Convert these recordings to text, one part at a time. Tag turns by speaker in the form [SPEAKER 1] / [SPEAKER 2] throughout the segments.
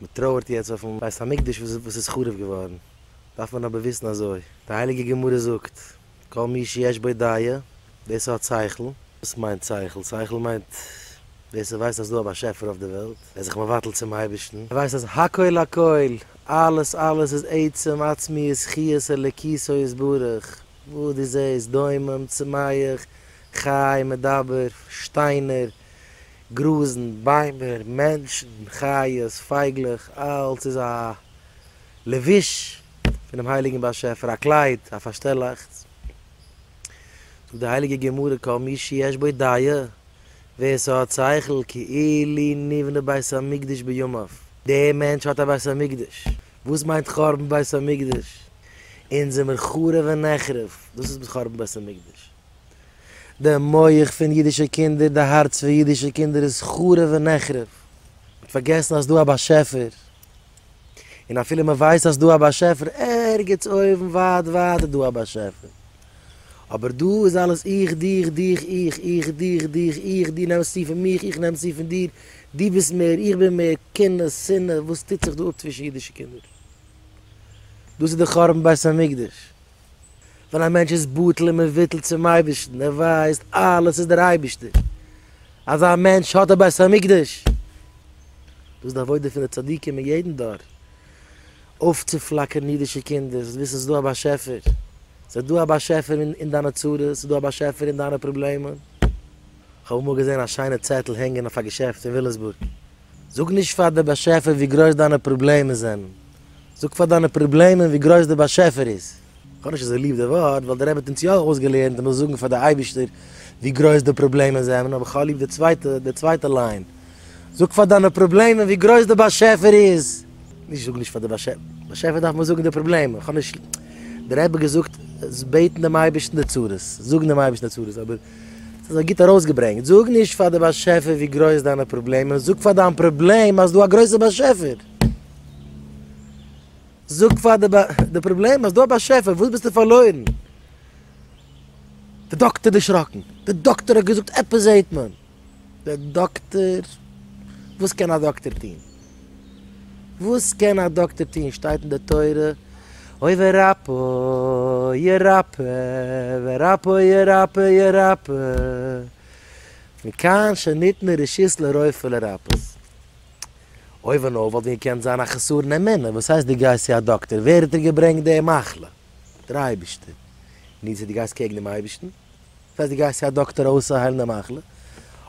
[SPEAKER 1] מען טרויערט יעצט אויפן בית המקדש וואס איז חרוב געווארן, דארף מען אבער וויסן אזוי, די הייליגע גמרא זאגט, כל מי שיש בו דעה, ווער ס'האט שכל, וואס מיינט שכל? שכל מיינט ווער ס'ווייסט אז ס'דא א באשעפער אויף די וועלט, ער איז זיך מבטל צום אייבערשטן, ער ווייסט אז הכל הכל, אלעס אלעס איז עצם עצמיות חיות אלוקיתו יתברך, וואס דו זעסט, דומם, צומח, חי, מדבר, שטיינער, גראזן, ביימער, מענטשן, חיות, פייגלעך, אלץ איז א לבוש פונעם הייליגן באשעפער, א קלייד, א פארשטעלאכץ. זאגט די הייליגע גמרא כל מי שיש בו דעה, ווער ס'האט שכל, כאילו נבנה בית המקדש בימיו, דער מענטש האט א בית המקדש. וואס מיינט חורבן בית המקדש? אונז זעמיר חרוב ונחרב, דאס איז חורבן בית המקדש. די מח פון אידישע קינדער, די הארץ פון אידישע קינדער איז חרוב ונחרב. מען האט פארגעסן אז ס'דא א באשעפער. און אפילו מען ווייסט אז ס'דא א באשעפער, ערגעץ אויבן ווייט ווייט איז דא א באשעפער. אבער דא איז אלעס איך דיך, דיך איך, איך דיך, דיך איך, דו נעמסט צו פון מיך, איך נעם צו פון דיר, דו ביסט מער, איך בין מער, קנאה, שנאה, וואס טוט זיך דא אפ צווישן אידישע קינדער? דאס איז די חורבן בית המקדש. ווען א מענטש איז בטל און מבוטל צום אייבערשטן, ער ווייסט אלעס איז דער אייבערשטער, אזא מענטש האט א בית המקדש. דאס איז די עבודה פון די צדיקים אין יעדן דור, אויפצופלאקערן אידישע קינדער, זאלסט וויסן ס'איז דא א באשעפער, ס'איז דא א באשעפער אין דיינע צרות, ס'איז דא א באשעפער אין דיינע פראבלעמען. כ'האב אמאל געזען א שיינע צעטל הענגען אויף א געשעפט אין וויליאמסבורג. זאג נישט פאר די באשעפער ווי גרויס דיינע פראבלעמען זענען, זאג פאר דיינע פראבלעמען ווי גרויס די באשעפער איז. כ'האב נישט אזוי ליב די ווארט, ווייל די רבי האט אונז יא אויסגעלערנט אז מ'זאל זאגן פאר די אייבערשטער ווי גרויס די פראבלעמען זענען, אבער כ'האב ליב די צווייטע, די צווייטע line. זאג פאר דיינע פראבלעמען ווי גרויס די באשעפער איז. נישט זאג נישט פאר די באשעפער, באשעפער דארף מען זאגן די פראבלעמען, כ'האב נישט, די רבי האט געזאגט בעטן דעם אייבערשטן די צרות, זאגן דעם אייבערשטן די צרות, אבער ס'איז אזוי גוט ארויסגעברענגט, זאג נישט פאר די באשעפער ווי גרויס דיינע פראבלעמען, זאג פאר דיין פראבלעם אז דא א גרויסע באשעפער. זאג פאר די פראבלעם אז דא א באשעפער, וואס ביסטו פארלוירן? די דאקטער דערשראקן, די דאקטער האט געזאגט עפעס זעהט מען. די דאקטער, וואס קען א דאקטער טון? וואס קען א דאקטער טון? שטייט אין די תורה, אוי ורפא ירפא, ורפא ירפא ירפא, מכאן שניתנה רשות לרופא לרפאות. אויבן אויף וואלט ווען געקענט זיין א חסרון אמונה, וואס הייסט דו גייסט צו א דאקטער, ווער האט דיר געברענגט די מחלה? דער אייבערשטער. נו צו דו גייסט קעגן דעם אייבערשטן? דאס הייסט דו גייסט צו א דאקטער אויסצוהיילן די מחלה?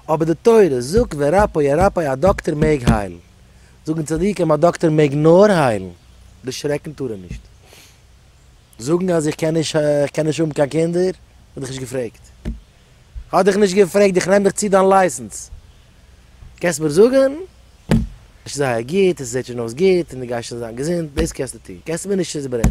[SPEAKER 1] אבער די תורה זאגט ורפא ירפא א דאקטער מעג היילן. זאגן צדיקים א דאקטער מעג נאר היילן, דערשרעקן טאר ער נישט. זאגן אז איך קען נישט איך קען נישט האבן קיין קינדער, האט דיך נישט געפרעגט. האט דיך נישט געפרעגט, איך נעם דיך צו דיין license. קענסט מיר זאגן, עס איז זייער גוט, עס זעט שוין אויס גוט, און דו גייסט שוין זיין געזונט, דאס קענסטו טון. קענסט מיר נישט צוברעכן.